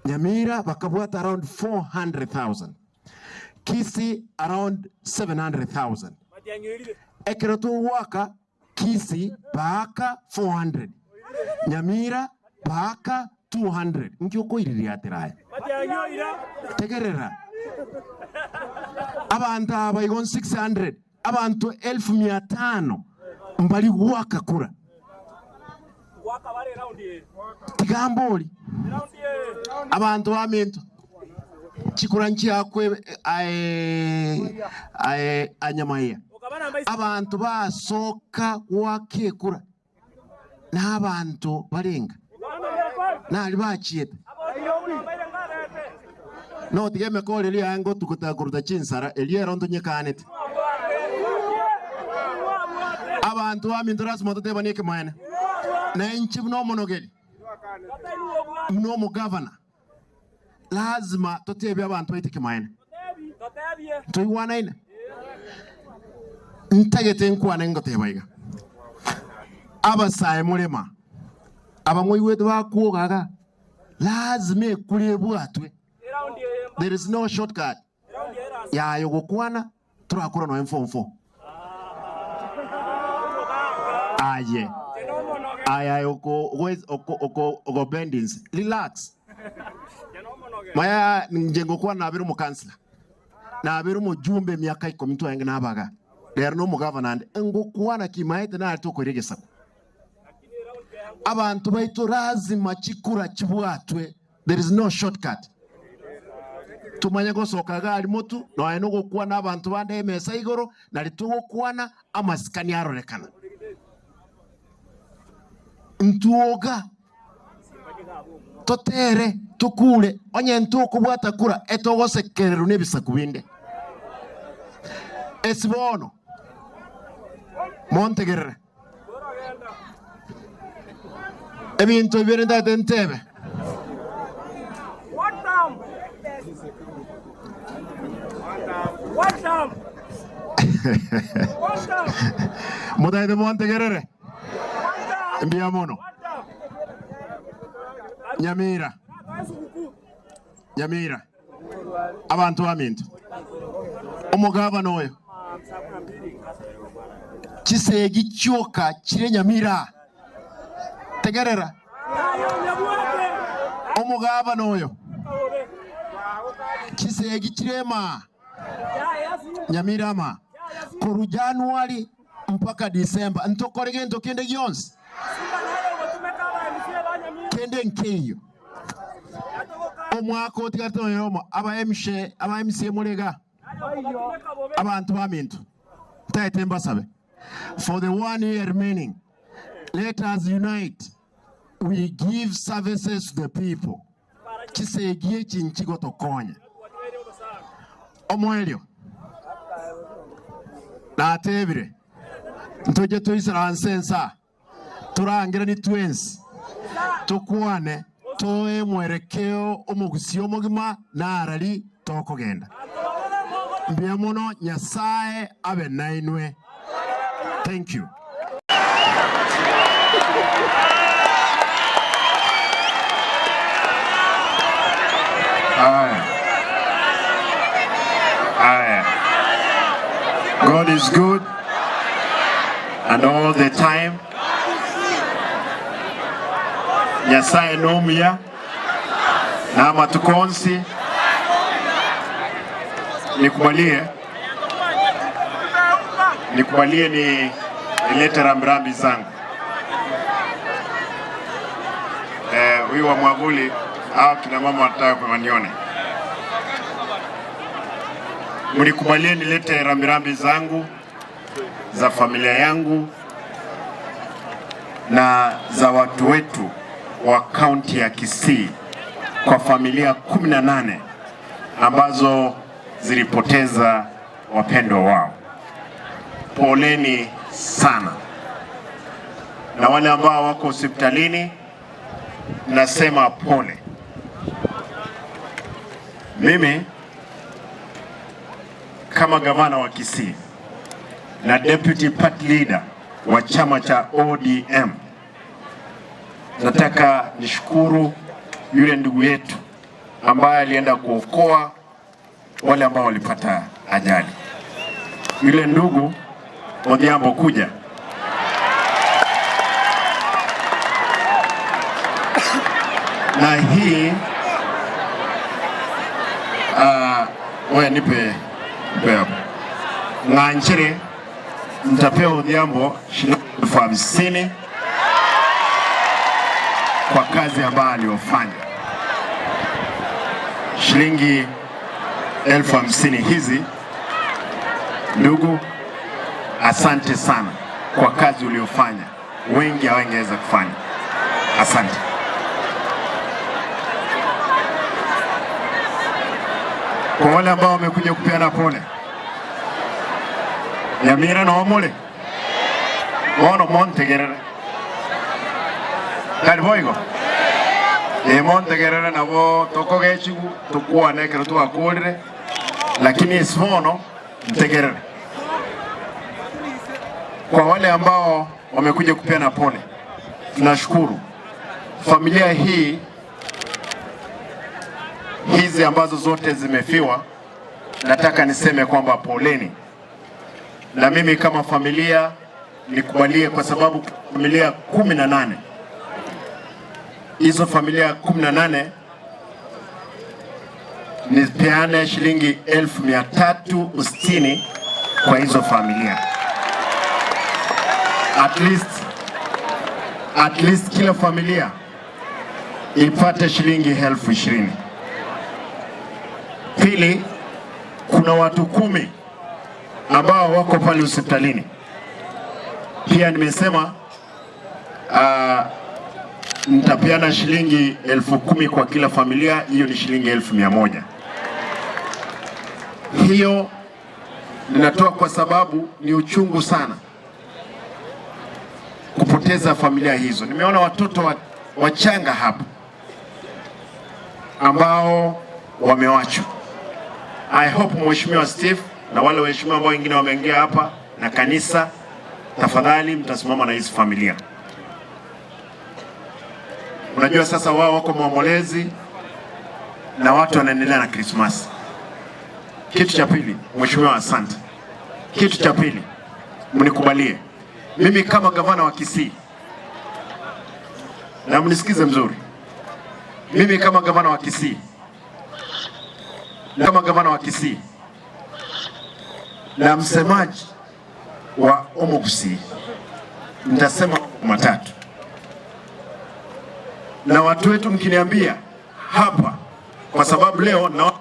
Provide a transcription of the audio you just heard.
Nyamira bakabwata around 400,000. Kisii around 700,000. Ekero togoaka Kisii baaka 400, Nyamira baaka 200. Inki okoiririatera aya? Tegerera. Abanto aba igo 600, abanto elfu mia tano mbari goaka kura. Tiga mbori abanto baminto chikura nchiakwe aye aye anyamaiya. Abanto basoka goaka ekura nabanto barenga nari bachiete. Notiga emekori eria yaye ngotuguta koruta chinsara, eria ero ntonyekanete. Abanto baminto lasima totebanie ekemoene, na inche buna omonogeri, buna omogavana, lasima totebie abanto baito ekemoene. Ntoigwanaine? Ntagete nkwane ngoteba iga, abasae morema, aba mwaigwete bakwoga iga, Lazima ekure ebwatwe. There is no shortcut. Yaye ogokwana torakora noe form four. Aye aye aye oko oko oko oko bendings relax. Maya inche ngokwana nabere omokansila nabere omojumbe emiaka ikomi twarenge nabaga rero nomogavana ande ngokwana kimaete nare tokoira egesaku. Abanto baito lazima chikura chibwatwe, there is no shortcut. Tomanye gosoka iga aria motu, nonya nogokwana abanto bande emesa igoro, nari togokwana amasikani arorekana. Ntwoga totere tokure, onye ntokobwata kura etogosekererwa nebisaku binde. Esi bono montegerere. Ebinto bibere ntagete ntebe. Motagete montegerere? Mbuya mono. Nyamira, Nyamira. Abanto baminto, omogabana oyo, chisegi chioka chire nyamira. Tegerera, omogabana oyo, chisegi chire maa nyamira amaa, korwa January mpaka December, ntokore gento kende gionsi kende nkeiyo. Omwaka otigarete noyomo, aba MCA more iga, abanto baminto, ntagete mbasabe, for the one year remaining, let us unite, we give services to the people, chisegi echi nchigotokonya. Omoerio, natebire, ntoche toisaranse ensaa. Torangeranie twensi, tokwane, toe mwerekeo omogusii omogima narari tokogenda. Mbuya mono Nyasae abe nainwe. Thank you. Aya. Aya. God is good and all the time. Nyasaye nomuya na amatuko onsi. Nikubalie, nikubalie ni nilete rambirambi zangu. Huyu wa mwavuli au kina mama wanataka wanione. Mnikubalie nilete rambirambi zangu za familia yangu na za watu wetu wa kaunti ya Kisii kwa familia 18 ambazo zilipoteza wapendwa wao. Poleni sana. Na wale ambao wako hospitalini nasema pole. Mimi kama gavana wa Kisii na deputy party leader wa chama cha ODM, nataka nishukuru yule ndugu yetu ambaye alienda kuokoa wale ambao walipata ajali. Yule ndugu Odhiambo, kuja. Na hii wewe nipe hapo. Ng'anchire mtapewa Odhiambo shilingi 50,000 kwa kazi ambayo aliyofanya. Shilingi 50,000 hizi, ndugu, asante sana kwa kazi uliyofanya, wengi hawangeweza kufanya. Asante. Kwa wale ambao wamekuja kupeana pole, Nyamira no omule bono montegerere kari boigo e montegerere nabo tokogechigu tukwane ekero twakurire, lakini isibono ntegerere. Kwa wale ambao wamekuja kupeana pole, tunashukuru familia hii hizi ambazo zote zimefiwa. Nataka niseme kwamba poleni, na mimi kama familia nikubalie, kwa sababu familia 18, hizo familia 18 nipeane shilingi 360,000 kwa hizo familia. At least kila familia ipate shilingi 20,000. Pili, kuna watu 10 ambao wako pale hospitalini. Pia nimesema nitapeana shilingi 10,000 kwa kila familia, hiyo ni shilingi 100,000. Hiyo ninatoa kwa sababu ni uchungu sana kupoteza familia hizo. Nimeona watoto wachanga hapa ambao wamewachwa. I hope Mheshimiwa Steve na wale waheshimiwa ambao wengine wameingia hapa na kanisa, tafadhali mtasimama na hizi familia. Unajua sasa wao wako maombolezi na watu wanaendelea na Krismasi. Kitu cha pili, Mheshimiwa, asante. Kitu cha pili, mnikubalie mimi kama gavana wa Kisii, na mnisikize mzuri. Mimi kama gavana wa Kisii, kama gavana wa Kisii na msemaji wa Omogusii, nitasema matatu, na watu wetu mkiniambia hapa, kwa sababu leo na